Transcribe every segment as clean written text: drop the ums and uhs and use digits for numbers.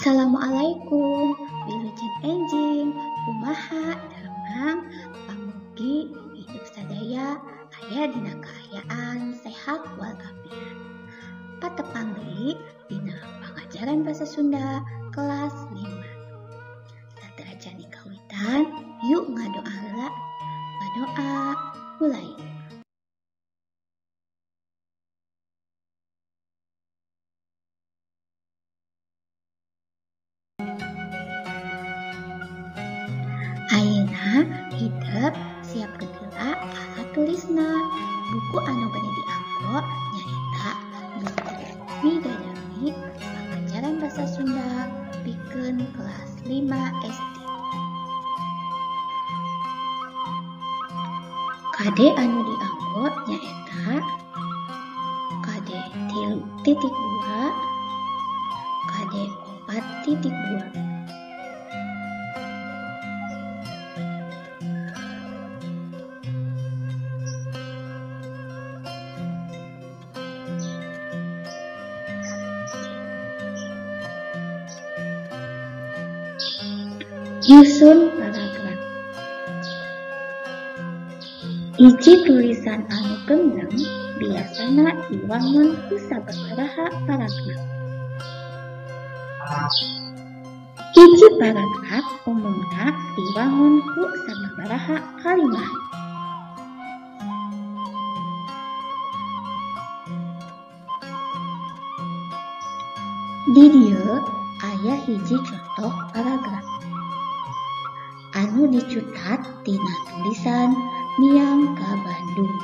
Assalamualaikum, wilujeng enjing, kumaha damang, pamugi hidup sadaya aya dina kaayaan sehat walafiat. Patepang deui dina pangajaran basa Sunda kelas 5. Sateuacan dikawitan, yuk ngadoa heula. Ngadoa mulai. Ayeuna hidep siapkeun heula alat tulisna. Buku anu bade dianggo nyaeta buku Midadami Pangajaran Basa Sunda pikeun kelas 5 SD. KD anu dianggo nyaeta KD 3.2, KD 4.2. Nyusun paragraf. Hiji tulisan anu gembleng biasana diwangun ku sababaraha paragraf. Hiji paragraf umumna diwangun ku sababaraha kalimah. Di dieu aya hiji contoh paragraf anu dicutat tina tulisan miang ka Bandung.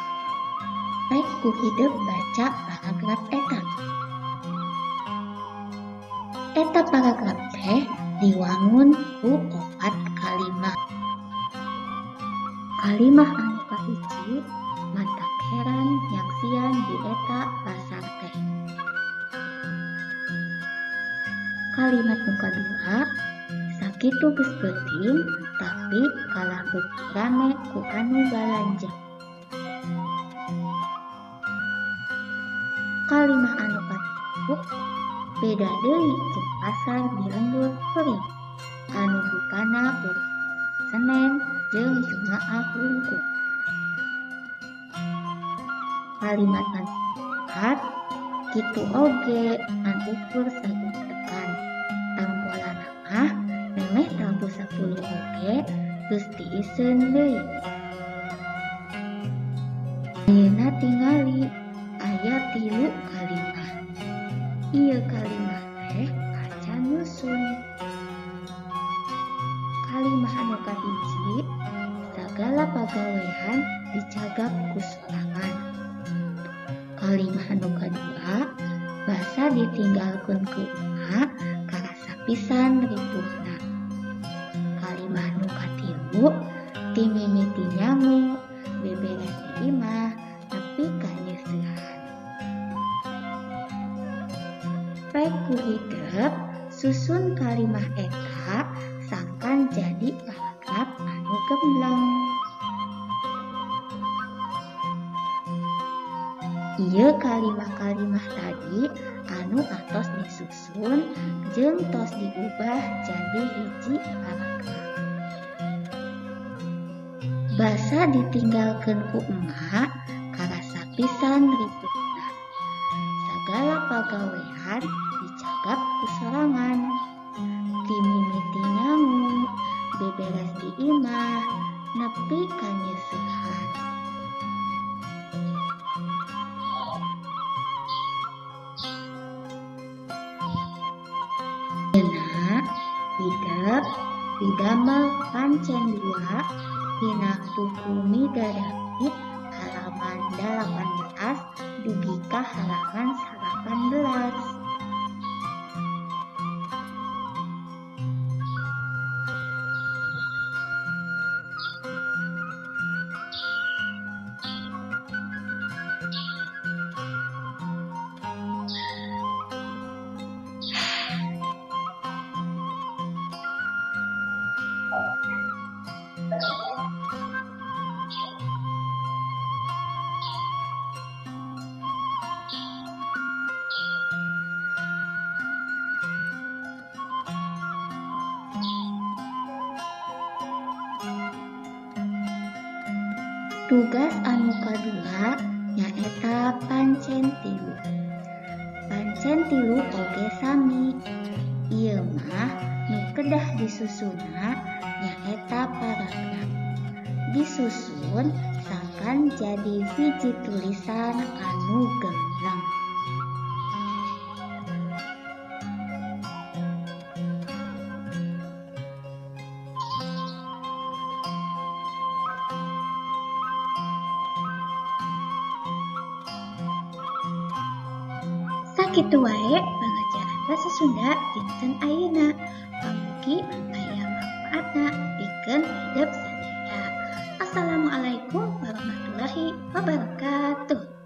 Rek ku hidep baca paragraf eta. Eta paragraf teh diwangun ku 4 kalimah. Kalimah anu kahiji matak heran nyaksian di eta pasar teh. Kalimat nu kadua, sakitu geus peuting tapi kalah beuki rame ku anu balanja. Kalimah anu katilu, beda deui jeung pasar di lembur kuring anu bukana Senen jeung Jumaah wungkul. Kalimat anu kaopat, kitu oge ngan ukur sagutekan. Tampolana mah memeh tabuh 10 oge geus tiiseun deui. Ayeuna tingali aya 3 kalimah. Ieu kalimah teh acan nyusun. Kalimah anu kahiji, sagala pagawean dicagap ku sorangan. Kalimah anu kadua, basa ditinggalkeun ku emak karasa pisan ripuhna. Kalimah nu katilu, ti mimiti nyangu, beberes di imah nepi ka nyeusehan. Rek ku hidep susun kalimah eta sangkan jadi paragraf anu gembleng. Ieu kalimah-kalimah tadi anu atos disusun jeung tos diubah jadi hiji paragraf. Basa ditinggalkeun ku emak karasa pisan ripuhna. Sagala pagawean dicagap ku sorangan. Ti mimiti nyangu, beberes di imah, nepi ka nyeusehan. Ayeuna hidep didamel pancen 2 dina buku Midadami halaman 18 dugi ka halaman 18. Tugas anu kadua nyaeta pancen tilu. Pancen tilu oge sami. Ieu mah nu kedah disusunna nyaeta paragraf. Disusun sangkan jadi hiji tulisan anu gembleng. Sakitu wae pangajaran basa Sunda dinten ayeuna. Pamugi aya mangpaatna pikeun hidep sadaya. Assalamualaikum warahmatullahi wabarakatuh.